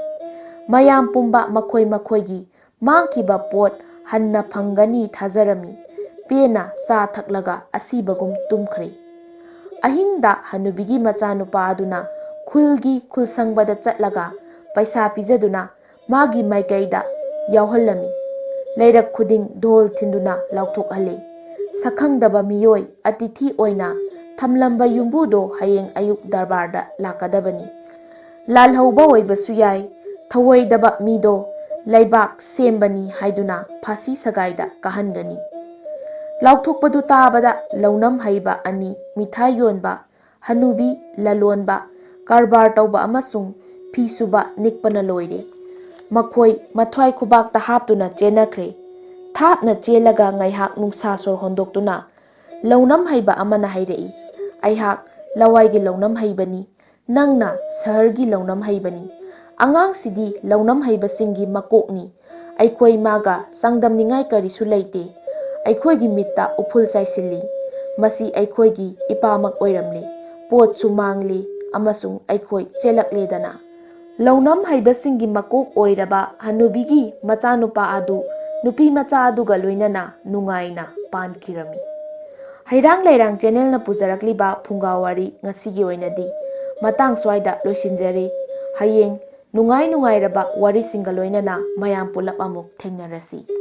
ꯃꯌꯥꯝ ꯄꯨꯝꯕ ꯃꯈꯣꯏ ꯃꯈꯣꯏꯒꯤ ꯃꯥꯡꯈꯤꯕ ꯄꯣꯠ ꯍꯟꯅ ꯐꯪꯒꯅꯤ ꯊꯥꯖꯔꯝꯃꯤ꯫ ꯄꯦꯟꯅ ꯆꯥ ꯊꯛꯂꯒ ꯑꯁꯤꯕꯒꯨꯝ ꯇꯨꯝꯈ꯭ꯔꯦ꯫ ꯑꯍꯤꯡꯗ ꯍꯅꯨꯕꯤꯒꯤ ꯃꯆꯥꯅꯨꯄꯥ ꯑꯗꯨꯅ ꯈꯨꯜꯒꯤ ꯈꯨꯜꯁꯪꯕꯗ ꯆꯠꯂꯒ ꯄꯩꯁꯥ ꯄꯤꯖꯗꯨꯅ ꯃꯥꯒꯤ ꯃꯥꯏꯀꯩꯗ ꯌꯥꯎꯍꯜꯂꯝꯃꯤ꯫ ꯂꯩꯔꯛ ꯈꯨꯗꯤꯡ ꯙꯣꯜ ꯊꯤꯟꯗꯨꯅ ꯂꯥꯎꯊꯣꯛꯍꯜꯂꯤ꯫ ꯁꯛꯈꯪꯗꯕ ꯃꯤꯑꯣꯏ ꯑꯇꯤꯊꯤ ꯑꯣꯏꯅ ꯊꯝꯂꯝꯕ ꯌꯨꯝꯕꯨꯗꯣ ꯍꯌꯦꯡ ꯑꯌꯨꯛ ꯗꯔꯕꯥꯔꯗ ꯂꯥꯛꯀꯗꯕꯅꯤ꯫ ꯂꯥꯜꯍꯧꯕ ꯑꯣꯏꯕꯁꯨ ꯌꯥꯏ, ꯊꯧꯑꯣꯏꯗꯕ ꯃꯤꯗꯣ ꯂꯩꯕꯥꯛ ꯁꯦꯝꯕꯅꯤ ꯍꯥꯏꯗꯨꯅ ꯐꯥꯁꯤ ꯁꯒꯥꯏꯗ ꯀꯥꯍꯟꯒꯅꯤ꯫ ꯂꯥꯎꯊꯣꯛꯄꯗꯨ ꯇꯥꯕꯗ ꯂꯧꯅꯝ ꯍꯩꯕ ꯑꯅꯤ, ꯃꯤꯊꯥꯏ ꯌꯣꯟꯕ ꯍꯅꯨꯕꯤ, ꯂꯂꯣꯟꯕ, ꯀꯔꯕꯥꯔ ꯇꯧꯕ ꯑꯃꯁꯨꯡ ꯐꯤ ꯁꯨꯕ ꯅꯤꯛꯄꯅ ꯂꯣꯏꯔꯦ꯫ ꯃꯈꯣꯏ ꯃꯊ꯭ꯋꯥꯏ ꯈꯨꯕꯥꯛꯇ ꯍꯥꯞꯇꯨꯅ ꯆꯦꯟꯅꯈ꯭ꯔꯦ꯫ ꯊꯥꯞꯅ ꯆꯦꯜꯂꯒ ꯉꯥꯏꯍꯥꯛ ꯅꯨꯡꯁꯥ ꯁꯣꯔ ꯍꯣꯟꯗꯣꯛꯇꯨꯅ ꯂꯧꯅꯝ ꯍꯩꯕ ꯑꯃꯅ ꯍꯥꯏꯔꯛꯏ, "ꯑꯩꯍꯥꯛ ꯂꯋꯥꯏꯒꯤ ꯂꯧꯅꯝ ꯍꯩꯕꯅꯤ, ꯅꯪꯅ ꯁꯍꯔꯒꯤ ꯂꯧꯅꯝ ꯍꯩꯕꯅꯤ꯫ ꯑꯉꯥꯡꯁꯤꯗꯤ ꯂꯧꯅꯝ ꯍꯩꯕꯁꯤꯡꯒꯤ ꯃꯀꯣꯛꯅꯤ꯫ ꯑꯩꯈꯣꯏ ꯃꯥꯒ ꯆꯥꯡꯗꯝꯅꯤꯡꯉꯥꯏ ꯀꯔꯤꯁꯨ ꯂꯩꯇꯦ꯫ ꯑꯩꯈꯣꯏꯒꯤ ꯃꯤꯠꯇ ꯎꯐꯨꯜ ꯆꯥꯏꯁꯤꯜꯂꯤ꯫ ꯃꯁꯤ ꯑꯩꯈꯣꯏꯒꯤ ꯏꯄꯥꯃꯛ ꯑꯣꯏꯔꯝꯂꯦ꯫ ꯄꯣꯠꯁꯨ ꯃꯥꯡꯂꯦ ꯑꯃꯁꯨꯡ ꯑꯩꯈꯣꯏ ꯆꯦꯜꯂꯛꯂꯦꯗꯅ꯫" ꯂꯧꯅꯝ ꯍꯩꯕꯁꯤꯡꯒꯤ ꯃꯀꯣꯛ ꯑꯣꯏꯔꯕ ꯍꯅꯨꯕꯤꯒꯤ ꯃꯆꯥꯅꯨꯄꯥ ꯑꯗꯨ ꯅꯨꯄꯤ ꯃꯆꯥ ꯑꯗꯨꯒ ꯂꯣꯏꯅꯅ ꯅꯨꯡꯉꯥꯏꯅ ꯄꯥꯟꯈꯤꯔꯝꯃꯤ꯫ ꯍꯩꯔꯥꯡ ꯂꯩꯔꯥꯡ ꯆꯦꯅꯦꯜꯅ ꯄꯨꯖꯔꯛꯂꯤꯕ ꯐꯨꯡꯒꯥ ꯋꯥꯔꯤ ꯉꯁꯤꯒꯤ ꯑꯣꯏꯅꯗꯤ ꯃꯇꯥꯡ ꯁ꯭ꯋꯥꯏꯗ ꯂꯣꯏꯁꯤꯟꯖꯔꯦ꯫ ꯍꯌꯦꯡ ꯅꯨꯡꯉꯥꯏ ꯅꯨꯡꯉꯥꯏꯔꯕ ꯋꯥꯔꯤꯁꯤꯡꯒ ꯂꯣꯏꯅꯅ ꯃꯌꯥꯝ ꯄꯨꯂꯞ ꯑꯃꯨꯛ ꯊꯦꯡꯅꯔꯁꯤ꯫